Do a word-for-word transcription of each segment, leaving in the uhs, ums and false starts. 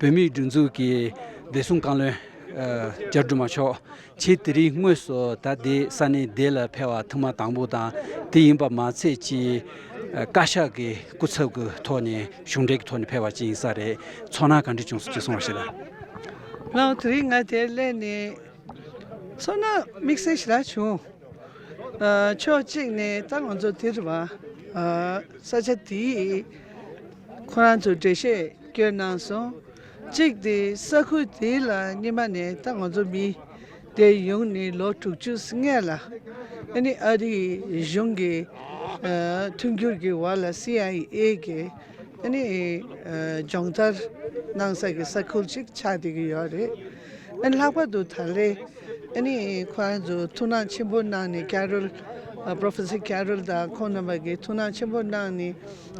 བོད་མིའི་སྒྲིག་འཛུགས་ཀྱི་བདེ་སྲུང་བཀའ་བློན་ཨ་རྒྱ་རི་སྒྲོལ་མ་མཆོག་ཁྱེད་དེ་རིང་དངོས་སུ་ད་ལྟའི་ས་གནས་འདི་ལ་ཕེབས་པ་ཐེངས་མ་དང་པོ་དང་། དེ་ཡིན་པ་མ་ཚད་ཀྱི་ཨ་བཀའ་ཤག་གི་སྐུ་ཚབ་ཀྱི་ཐོག་ནས་གཞུང་འབྲེལ་གྱི་ཐོག་ནས་ཕེབས་པ་ཅིག་ཡིན་ས་རེད། ཚོར་སྣང་ག་འདྲ་བྱུང་སོང་ཅིག་གསུང་བ་ཞིག་ལ། ལགས་དེ་རིང་ང་དེར་སླེབས་ནས་ཚོར་སྣང་དམིགས་བསལ་ཞེ་དྲག་བྱུང་། ཨ་ཕྱོགས་གཅིག་ནས་ད་ང་ཚོ་འདིར་བ་ཨ་ས་ཆ་འདིའི་ཁོ་རང་ཚོ་འགྲེལ་བཤད་བསྐྱོན་གནང་སོང་། གཅིག་དེ་ས་ཁུལ་དེ་ལ་སྔོན་མ་ནས་ད་ང་ཚོ་མི་དེ་ཡོང་ནས་ལོ་དྲུག་ཅུ་སྔས་ལ་ཨ་ནི་ཨ་རིའི་གཞུང་གི་ཨ་མཐུན་འགྱུར་གྱི་འོག་ལ་སི་ཨའི་ཨེ་གི་ཨ་ནི་ཨ་སྦྱོང་བརྡར་གནང་ས་གི་ས་ཁུལ་ཅིག་ཆགས་བསྡད་ཀྱི་ཡོད་རེད། ཨ་ནི་ལྷག་པར་དུ་ད་ལན་ཨ་ནི་ཁོ་རང་ཚོ་ཐུགས་སྣང་ཆེན་པོ་གནང་ནས། ཀེ་རོལ་ཨ་Professor Carroll དང་ཁོང་རྣམ་པ་གིས་ཐུགས་སྣང་ཆེན་པོ་གནང་ནས།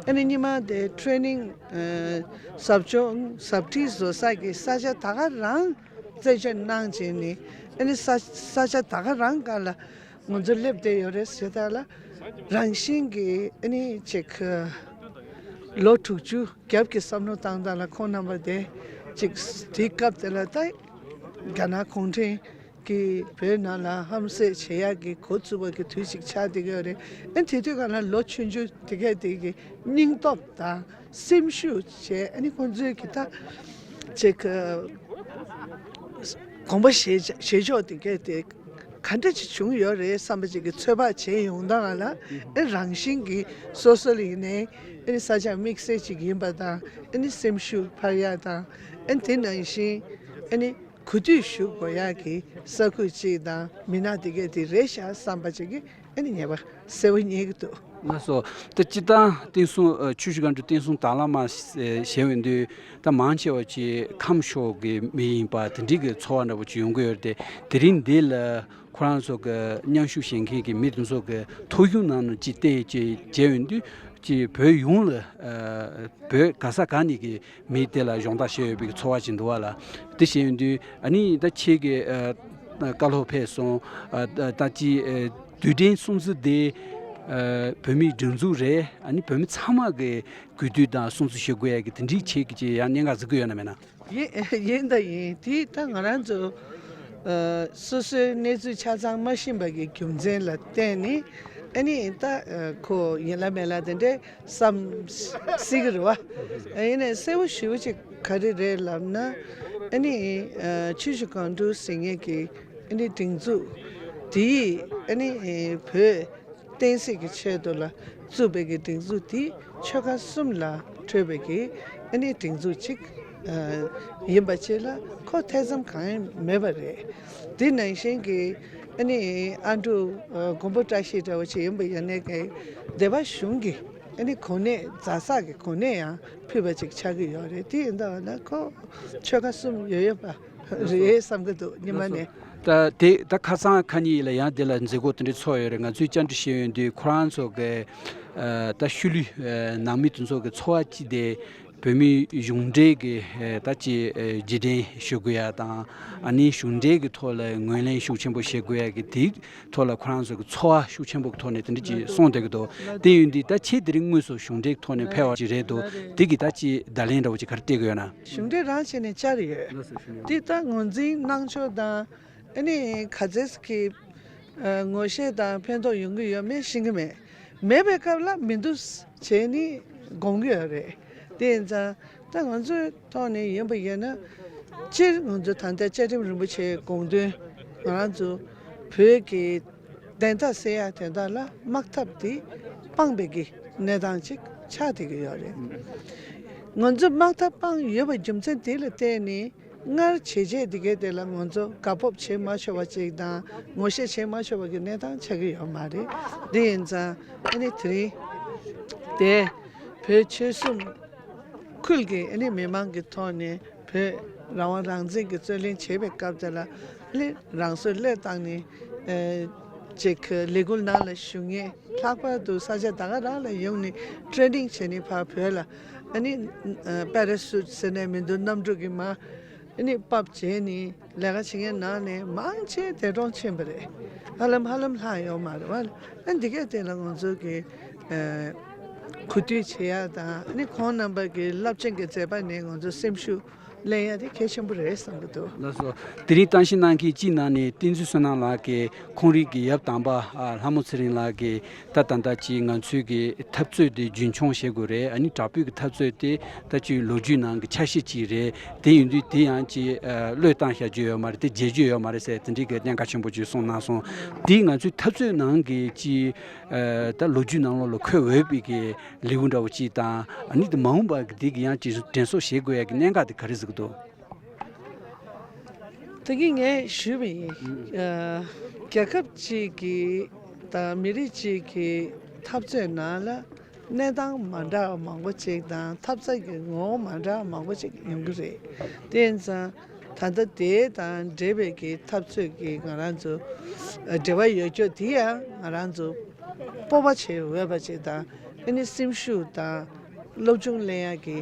ཨ་ནི་སྔོན་མ་དེ་ཊེ་རེ་ནིང་ཨ་ཟབ་སྦྱོང་ཟབ་ཁྲིད་བཟོ་ས་གི་ས་ཆ་ད་ག་རང་རྩད་གཅོད་གནང་བྱས་ནས། ཨ་ནི་ས་ས་ཆ་ད་ག་རང་སྒང་ལ་ང་ཚོ་སླེབས་བསྡད་ཡོད་རེད་ཟེར། ད་ལ་རང་བཞིན་གྱིས་ཨ་ནི་ཅིག་ལོ་དྲུག་ཅུ་རྒྱབ་ཀྱི་བསམ་བློ་བཏང་སྟངས་ལ་ཁོང་རྣམ་པ་དེ་ཅིག་དེའི་སྐབས་དེ་ལ་ད་རྒྱ་ནག་གུང་ཁྲན་གྱིས་བོད་ནང་ལ་ཧམ་བཤད་བྱེད་ཡག་གི་འགོ་བཙུགས་པ་གི་དུས་ཤིག་ཆགས་བསྡད་ཀྱི་ཡོད་རེད། ཨ་ནི་དེ་དུས་སྒང་ལ་ལོ་ཆུང་ཆུང་དེ་གས་དེ་གི་སྙིང་སྟོབས་དང་སེམས་ཤུགས་བྱས། ཨ་ནི་ཁོང་ཚོས་གི་ད་ཅིག་གོམ་པ་བཞེས་བཞེས་ཕྱོགས་དེ་གས་དེ་ག་འདྲ་ཅིག་བྱུང་ཡོད་རེད་བསམ་པ་ཅིག་གི་ཚོད་དཔག་བྱས་ཡོང་སྟངས་ལ། ཨ་རང་བཞིན་གྱིས་སོ་སོ་ལ་ཡིན་ནའི་ཨ་ནི་ས་ཆ་དམིགས་བསལ་ཅིག་ཡིན་པ་དང་། ཨ་ནི་སེམས་ཤུགས་འཕར་ཡག་དང་། ཨ་ནི་དེ་ནང་བཞིན་ཨ་ནི་གོ་ཐོས་ཞུ་དགོས་ཡག་གི་ས་ཁུལ་གཅིག་དང་མི་སྣ་དེ་གས་དེ་རེད་ཤག་བསམ་པ་ཅིག་གི་ཨ་ནི་ངེས་པ་གསལ་པོ་རྙེད་ཀྱི་འདུག། ལགས་སོ། ད་སྤྱིར་བཏང་བསྟན་སྲུང་ཨ་ཆུ་བཞི་སྒང་དྲུག་བསྟན་སྲུང་དྭང་བླངས་མ་ཟེར་བཞིན་པའི་དུས། ད་མང་ཆེ་བ་ཅིག་ཁམས་ཕྱོགས་ཀྱི་མི་ཡིན་པ་དེ་འདྲའི་གི་ཚོར་བ་འདྲ་པོ་ཅིག་ཡོང་གི་ཡོད་རེད་དེ། དེ་རིང་འདི་ལ་ཁོ་རང་ཚོ་གི་མཉམ་ཞུགས་བྱེད་མཁན་གྱི་མི་དེ་ཚོ་གི་ཐོ་གཞུང་ནང་ནས་ཅིག་བལྟས་ཅིག་བྱས་ཡོང་དུས། ཅིག་བོད་ཡོངས་ལ་ཨ་བོད་ག་ས་ག་ནས་ཀྱི་མི་དེ་ལ་སྦྱོང་བརྡར་བྱས་ཡོད་པའི་ཚོར་བ་ཅིག་འདུག་པ་ལགས། དེ་བྱས་ཡོང་དུས་ཨ་ནི་ད་ཁྱེད་ཀྱིས་ཨ་བཀའ་སློབ་ཕེབས་སོང་། ཨ་ད་ད་ཅི་ཨ་རྡུལ་ཕྲན་སྲུང་བརྩི་དེ་ཨ་བོད་མིའི་སྒྲིག་འཛུགས་རེད། ཨ་ནི་བོད་མི་ཚང་མ་གི་གུས་འདུད་དང་སྲུང་བརྩི་ཞུ་དགོས་ཡ་གི་དེ་འདྲའི་ཁྱེད་ཀྱིས་ཅིག་ཡང་གནད་འགག་གཟིགས་ཀྱི་ཡོད་ན་མེད་ན། ཡིན་ཡིན་ད་ཡིན། དེ་ད་ང་རང་ཚོ་ཨ་སོ་སོའི་གནས་ཚུལ་ཆ་ཚང་མ་ཤེས་པ་གི་རྒྱུ་མཚན་ལ་བརྟེན་ནས། ཨ་ནི་ད་ཨ་ཁོ་ཡིན་ལ་མེད་ལ་དེ་འདྲའི་བསམ་སྲིད་ཀྱི་རེད་བ། ཨ་ཡིན་ནའི་གསལ་པོ་ཞེ་པོ་ཅིག་ག་རེ་རེད་ལབ་ན། ཨ་ནི་ཨ་ཆུ་བཞི་སྒང་དྲུག་ཟེར་མཁན་གྱི་ཨ་ནི་སྒྲིག་འཛུགས་དེ་ཨ་ནི་ཨ་བོད་བསྟན་སྲིད་ཀྱི་ཆེད་དུ་ལ་བཙུགས་པའི་གི་སྒྲིག་འཛུགས་དེ་ཆོལ་ཁ་གསུམ་ལ་འཕྲོད་པའི་གི་ཨ་ནི་སྒྲིག་འཛུགས་ཅིག་ཨ་ཡིན་པ་ཅིག་ལ་ཁོ་ཐེ་ཚོམ་གང་ཡང་མེད་པ་རེད། དེ་ནང་བཞིན་གྱི་ཨ་ནི་ཨ་འབྲུག་ཨ་མགོན་པོ་བཀྲ་ཤིས་འདྲ་བོ་ཅིག་ཡིན་པ་ཡིན་ནའི་གི་སྡེ་པ་གཞུང་གི་ཨ་ནི་གོ་གནས་ཛ་སག་གི་གོ་གནས་ཡང་ཕུལ་བ་ཅིག་ཆགས་ཀྱི་ཡོད་རེད། དེ་ཡིན་ད་བ་ན་ཁོ་ཆོལ་ཁ་གསུམ་ཡོད་ཡོད་པ་རེད་བསམ་གྱི་འདུག་སྔོན་མ་ནས། ད་དེ་ད་ཁ་སང་ཁ་ཉིན་ལ་ཡང་དེ་ལ་མཛད་སྒོ་དེ་འདྲ་ཚོགས་ཡོད་རེད། ང་ཚོས་བཅར་འདྲི་བྱས་ཡོང་དུས་ཁོ་རང་ཚོ་གི་ཨ་ད་ཤུལ་ལུས་ཨ་ནང་མི་དེ་ཚོ་གི་ཚོར་བ་ཅིག་དེ་བོད་མིའི་གཞུང་འབྲེལ་གྱི་ཨ་ད་ཅིག་ཨ་རྗེས་དྲན་ཞུ་དགོས་ཡ་དང་། ཨ་ནི་གཞུང་འབྲེལ་གྱི་ཐོག་ལ་ངོས་ལེན་ཤུགས་ཆེན་པོ་བྱེད་དགོས་ཡ་གི་དེའི་ཐོག་ལ་ཁོ་རང་ཚོ་གི་ཚོར་བ་ཤུགས་ཆེན་པོ་གི་ཐོག་ནས་དེ་འདྲ་ཅིག་གསུངས་བསྡད་ཀྱི་འདུག། དེ་ཡིན་དུས་ད་ཁྱེད་དེ་རིང་དངོས་སུ་གཞུང་འབྲེལ་གྱི་ཐོག་ནས་ཕེབས་པ་ཅིག་རེད་འདུག། དེ་གི་ད་ཅིག་བརྡ་ལན་འདྲ་བོ་ཅིག་ག་རེ་སྤྲད་ཀྱི་ཡོད་ན། གཞུང་འབྲེལ་རང་བྱས་ནས་བཅར་ཡོད། དེ་ད་ངོས་འཛིན་གནང་ཕྱོགས་དང་། ཨ་ནི་ག་ཚོད་ཀྱི་ཨ་ངོ་ཤེས་དང་ཕན་ཐོགས་ཡོང་གི་ཡོད་མེད་ཤེས་ཀྱི་མེད། མེད་པའི་སྐབས་ལ་མི་འདུག་བྱས་ནས་དགོངས་ཀྱི་ཡོད་རེད། དེ་ཡིན་ཙང་ད་ང་ཚོའི་ཐོག་ནས་ཡིན་པ་ཡིན་ན། སྤྱིར་ང་ཚོ་ད་ལྟ་བཅའ་ཁྲིམས་རིན་པོ་ཆེའི་དགོངས་དོན། ང་རང་ཚོ་བོད་ཀྱི་བདེན་མཐའ་གསལ་ཡག་དོན་དག་ལ་དམག་འཐབ་དེ་སྤངས་པའི་གི་གནས་སྟངས་ཅིག་ཆགས་བསྡད་ཀྱི་ཡོད་རེད། ང་ཚོ་དམག་འཐབ་སྤངས་ཡོད་པའི་རྒྱུ་མཚན་དེ་ལ་བརྟེན་ནས། སྔར་བྱས་རྗེས་འདི་གའི་དེ་ལ་ང་ཚོ་དགའ་སྤོབས་བྱེད་མ་ཆོག་པ་ཅིག་དང་ངོ་ཤེས་བྱེད་མ་ཆོག་པ་གི་གནས་སྟངས་ཆགས་ཀྱི་ཡོད་མ་རེད། དེ་ཡིན་ཙང་ཨ་ནི་དེ་རིང་དེ་བོད་ཆོལ་གསུམ་ཁུལ་གྱི་ཨ་ནི་མི་མང་གི་ཐོག་ནས་བོད་རང་དབང་རང་བཙན་གྱི་རྩོད་ལེན་བྱེད་པའི་སྐབས་དེ་ལ་ཨ་ནི་རང་སྲོག་བློས་བཏང་ནས་ཨེ་ཅིག་ལས་འགུལ་ནང་ལ་ཞུགས་མཁན། ལྷག་པར་དུ་ས་ཆ་ད་ག་རང་ལ་ཡོང་ནས་ཊེ་རེ་ནིང་བྱས་ནས་ཕར་བོད་ལ་ཨ་ནི་ཨ་པེ་ར་ཤུཊ་ཟེར་ནས་མི་འདུག་གནམ་གྲུ་གི་མ། ཨ་ནི་པབ་བྱས་ནས་ལས་ཀ་བྱེད་མཁན་ནང་ནས་མང་ཆེ་འདས་གྲོངས་ཕྱིན་པ་རེད། ཧ་ལམ་ཧ་ལམ་ལྷག་ཡོད་མ་རེད་བ། ཨ་འདི་གས་དེ་ལ་ང་ཚོ་གི་ཨ་གུས་འདུད་བྱེད་ཡ་དང་། ཨ་ནི་ཁོང་རྣམ་པ་གི་རླབས་ཆེན་གྱི་མཛད་པ་ནས་ང་ཚོ་སེམས་ཤུགས་ ལེན་ཡ་དེ་གལ་ཆེན་པོ་རེད་བསམ་གྱི་འདུག་ལགས་སོ། དེ་རིང་གཏམ་བཤད་གནང་མཁན་གཅིག་ནང་ནས་བསྟན་འཛིན་བསོད་ནམས་ལགས་ཀྱིས་ཁོང་རང་གི་ཡབ་དམ་པ་ཨ་ལྷ་མོ་ཚེ་རིང་ལགས་ཀྱིས་ད་ད་ལྟ་ཅིག་ང་ཚོའི་གི་འཐབ་རྩོད་དེ་རྒྱུན་འཁྱོངས་བྱེད་དགོས་རེད། ཨ་ནི་དྲག་པོའི་གི་འཐབ་རྩོད་དེ་ད་ཅིག་ལོ་རྒྱུས་ནང་གི་ཆ་ཤས་ཅིག་རེད། དེ་ཡིན་དུས་དེ་ཡང་ཅིག་ཨ་བློས་བཏང་བྱ་རྒྱུ་ཡོད་མ་རེད། དེ་བརྗེད་རྒྱུ་ཡོད་མ་རེད་ཟེར་དེ་འདྲའི་གི་གནད་འགག་ཆེན་པོ་ཅིག་གསུངས་གནང་སོང་། དེ་ང་ཚོའི་འཐབ་རྩོད་ནང་གི་ཅིག་ཨ་ད་ལོ་རྒྱུས་ནང་ལོགས་ལ་འཁོད་འོས་པའི་གི་ལེའུ་འདྲ་བོ་ཅིག་དང་། ཨ་ནི་དེ་མ་འོངས་པ་གི་དེ་གི་ཡང་ཅིག་དྲན་གསོ་བྱེད་དགོས་ཡ་གི་གནད་འགག་དེ་ག་རེ་གཟིགས་འདུག་ད་གིན་ངས་ཞུས་པ་ཡིན། ཨ་རྒྱལ་ཁབ་ཅིག་གི་དང་མི་རིགས་ཅིག་གི་འཐབ་རྩོད་ནང་ལ་གནས་སྟངས་མ་འདྲ་བ་མང་པོ་ཅིག་དང་འཐབ་རྩོད་ཀྱི་ངོ་བོ་མ་འདྲ་བ་མང་པོ་ཅིག་ཡོང་གི་རེད། དེ་ཡིན་ཙང་ད་ལྟ་དེ་དང་འབྲེལ་བའི་གི་འཐབ་རྩོད་ཀྱི་ང་རང་ཚོ་འབྲེལ་བ་ཡོད་རྒྱུ་དེ་ཡང་ང་རང་ཚོ་སྤོབས་པ་བྱེད་འོས་པ་ཅིག་དང་། ཨ་ནི་སེམས་ཤུགས་དང་སློབ་སྦྱོང་ལེན་ཡག་གི་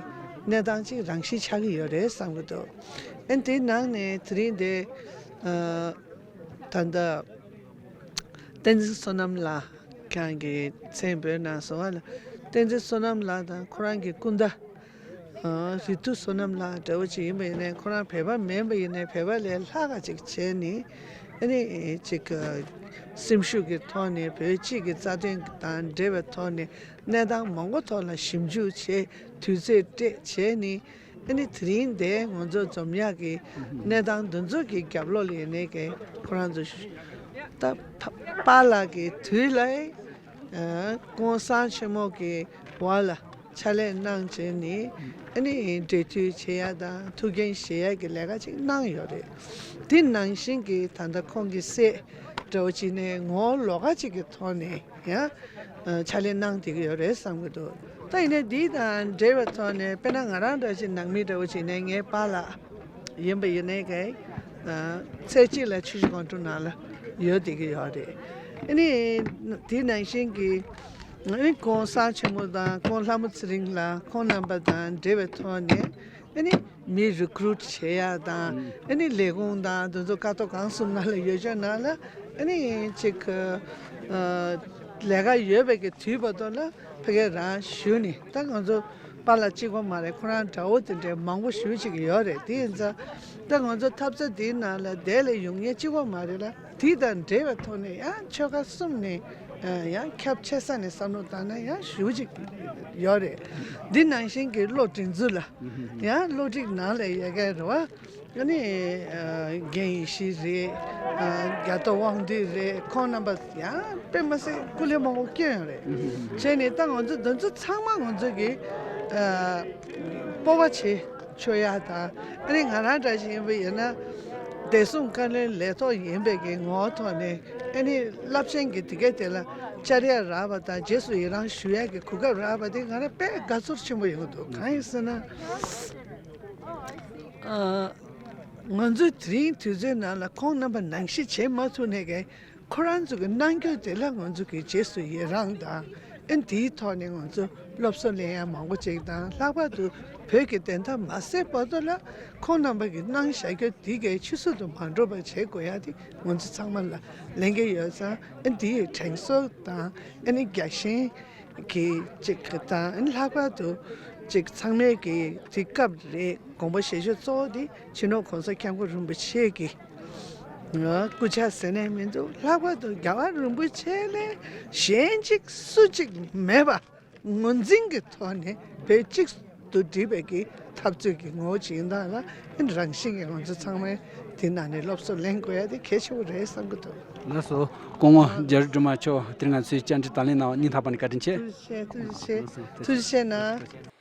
གནས་སྟངས་ཅིག་རང་བཞིན་ཆགས་ཀྱི་ཡོད་རེད་བསམ་གྱི་འདུག་ཨ་ནི་དེའི་ནང་ནས་དེ་རིང་དེ་ཨ་ད་ལྟ་བསྟན་འཛིན་བསོད་ནམས་ལགས་ཁྱེད་རང་གི་མཚན་འབོད་གནང་སོང་བ་ལ། བསྟན་འཛིན་བསོད་ནམས་ལགས་དང་ཁོ་རང་གི་སྐུ་ཟླ་ཨ་རི་ཐུ་བསོད་ནམས་ལགས་འདྲ་བོ་ཅིག་ཡིན་པ་ཡིན་ནའི་ཁོ་རང་བོད་པ་མིན་པ་ཡིན་ནའི་བོད་པ་ལས་ལྷག་ག་ཅིག་བྱས་ནས། ཨ་ནི་ཅིག་སེམས་ཤུགས་ཀྱི་ཐོག་ནས་བོད་སྤྱི་གི་རྩ་དོན་དང་འབྲེལ་བའི་ཐོག་ནས་གནས་སྟངས་མང་པོ་ཐོག་ལ་ཞིབ་འཇུག་བྱས། དུས་ཚོད་སྤྲད་བྱས་ནས། ཨ་ནི་དེ་རིང་འདིར་ང་ཚོ་འཛོམས་ཡག་གི་གནས་སྟངས་འདི་ཚོ་གི་རྒྱབ་ལོགས་ལ་ཡིན་ནའི་གི་ཁོ་རང་ཚོ་ད་པཱ་ལགས་ཀྱི་དུས་ལ་ཨ་ྋགོང་ས་ཆེན་མོ་གི་འོག་ལ་ཕྱག་ལས་གནང་བྱས་ནས། ཨ་ནི་འབྲེལ་མཐུད་བྱེད་ཡ་དང་ཐུགས་འགན་བཞེས་ཡ་གི་ལས་ཀ་ཅིག་གནང་ཡོད་རེད། དེ་ནང་བཞིན་གྱི་ད་ལྟ་ཁོང་གི་སྲས་འདྲ་བོ་ཅིག་ནས་ངོ་བོ་ལོགས་ཀ་ཅིག་གི་ཐོག་ནས་ཡང་ཕྱག་ལས་གནང་བསྡད་ཀྱི་ཡོད་རེད་བསམ་གྱི་འདུག་ད་ཡིན་ནའི་འདི་དང་འབྲེལ་བའི་ཐོག་ནས་དཔེར་ན་ང་རང་འདྲ་ཅིག་ནང་མི་འདྲ་བོ་ཅིག་ནས་ངའི་པཱ་ལགས་ཡིན་པ་ཡིན་ནའི་གི་ཚེ་གཅིག་ལ་ཆུ་བཞི་སྒང་དྲུག་ནང་ལ་ཡོད་བསྡད་ཀྱི་ཡོད་རེད། ཨ་ནི་དེ་ནང་བཞིན་གྱི་ྋགོང་ས་ཆེན་མོ་དང་ྋགོང་ལྷ་མོ་ཚེ་རིང་ལགས་ཁོང་རྣམ་པ་དང་འབྲེལ་བའི་ཐོག་ནས། ཨ་ནི་མི་རི་ཀུ་རུཊ་བྱེད་ཡ་དང་། ཨ་ནི་ལས་ཁུངས་དང་དེ་ཚོ་ཀ་ཐོག་གང་གསུམ་ནང་ལ་ཡོད་ཆོག་ནང་ལ་ཨ་ནི་ཅིག་ཨ་ལས་ཀ་ཡོད་པའི་གི་དུས་བར་དུ་ལ་ཕ་གི་རང་ཞུ་ནས། ད་ང་ཚོ་པཱ་ལགས་གཅིག་པོ་མ་རེད། ཁོ་རང་འདྲ་བོ་དེ་འདྲའི་མང་པོ་ཞེ་ཅིག་ཡོད་རེད། དེ་ཡིན་ཙང་ད་ང་ཚོ་འཐབ་རྩོད་འདིའི་ནང་ལ་དེ་ལས་ཡོང་མཁན་གཅིག་པོ་མ་རེད་ལ། དེ་དང་འབྲེལ་བའི་ཐོག་ནས་ཡང་ཆོལ་ཁ་གསུམ་ནས་ཡང་ཁྱབ་ཆེ་ས་ནས་བསམ་བློ་བཏང་ན་ཡང་ཞེ་ཅིག་ཡོད་རེད། འདི་ནང་བཞིན་གྱི་བློ་སྒྲིག་འཛུགས་ལ། ཡང་བློ་སྒྲིག་ནང་ལ་ཡ་གི་རེད་བ། ཨ་ནི་ཨ་རྒན་ཡེ་ཤེས་རེད། ཨ་རྒྱ་སྟོབས་དབང་འདུས་རེད། ཁོང་རྣམ་པ་ཡང་དཔེ་མ་སྲིད་སྐུ་ལས་མང་པོ་སྐྱོན་ཡོད་རེད། བྱས་ནས་ད་ང་ཚོ་འདི་ཚོ་ཚང་མ་ང་ཚོ་གི་ཨ་སྤོབས་པ་བྱེད་ཆོག་ཡ་དང་། ཨ་ནི་ང་རང་འདྲ་ཞིག་ཡིན་པ་ཡིན་ན་བདེ་སྲུང་བཀའ་བློན་ལས་ཐོག་ཡིན་པའི་གི་ངོ་བོ་ཐོག་ནས། ཨ་ནི་རླབས་ཆེན་གྱི་དེ་གའི་དེ་ལ་བཅར་ཡ་རག་པ་དང་རྗེས་སུ་ཡི་རང་ཞུ་ཡ་གི་གོ་སྐབས་རག་པ་དེ་ང་རང་དཔེ་དགའ་ཚོར་ཆེན་པོ་ཡོང་གི་འདུག་གང་ཡིན་ཟེར་ན། ཨ་ང་ཚོས་དེ་རིང་དུས་ཚོད་ནང་ལ་ཁོང་རྣམ་པ་ནང་བཞིན་བྱེད་མ་ཐུབ་ནས་གི་ཁོ་རང་ཚོ་གི་གནང་རྒྱུ་དེ་ལ་ང་ཚོ་གི་རྗེས་སུ་ཡི་རང་དང་། ཨ་ནི་དེའི་ཐོག་ནས་ང་ཚོ་སློབ་གསོ་ལེན་ཡ་མང་པོ་ཅིག་དང་། ལྷག་པར་དུ་བོད་ཀྱི་བདེན་མཐའ་མ་གསལ་བར་དུ་ལ་ཁོང་རྣམ་པ་གི་གནང་བཞག་རྒྱུ་དེ་གའི་ཆུད་ཟོས་དུ་མ་འགྲོ་བ་བྱེད་དགོས་ཡ་དེ་ང་ཚོ་ཚང་མ་ལ་ལས་འགན་ཡོད་ཙང་། ཨ་ནི་དེ་ཡི་དྲན་གསོ་དང་། ཨ་ནི་རྒྱ་ཞེན་གྱི་ཅིག་དང་། ཨ་ནི་ལྷག་པར་དུ་ཅིག་ཚང་མས་ཀྱི་དེ་སྐབས་རེ་དགོངས་པ་བཞེས་ཕྱོགས་གཙོ་བོ་དེ་སྤྱི་ནོར་༸གོང་ས་༸སྐྱབས་མགོན་རིན་པོ་ཆེ་གི་སྐུ་ཕྱྭ་ཟེར་ནས་མི་འདུག་ལྷག་པར་དུ་རྒྱལ་བ་རིན་པོ་ཆེ་ལས་གཞན་གཅིག་སུ་གཅིག་མེད་པ་ངོས་འཛིན་གྱི་ཐོག་ནས་བོད་གཅིག་ཏུ་བསྒྲིལ་བའི་གི་འཐབ་རྩོད་ཀྱི་ངོ་བོ་ཅིག་ཡིན་སྟངས་ལ། ཨ་ནི་རང་བཞིན་གྱིས་ང་ཚོ་ཚང་མས་དེ་ནང་ནས་སློབ་གསོ་ལེན་དགོས་ཡ་དེ་གལ་ཆེ་བོ་རེད་བསམ་གྱི་འདུག་ལགས་སོ། སྐུ་ངོ་རྒྱ་རི་སྒྲོལ་མ་མཆོག་དེ་རིང་ང་ཚོའི་བཅར་འདྲི་དང་ལེན་གནང་བ་སྙིང་ཐག་པ་ནས་བཀའ་དྲིན་ཆེ། ཐུགས་རྗེ་ཆེ། ཐུགས་རྗེ་ཆེ། ལགས་སོ། ཐུགས་རྗེ་ཆེ་གནང་།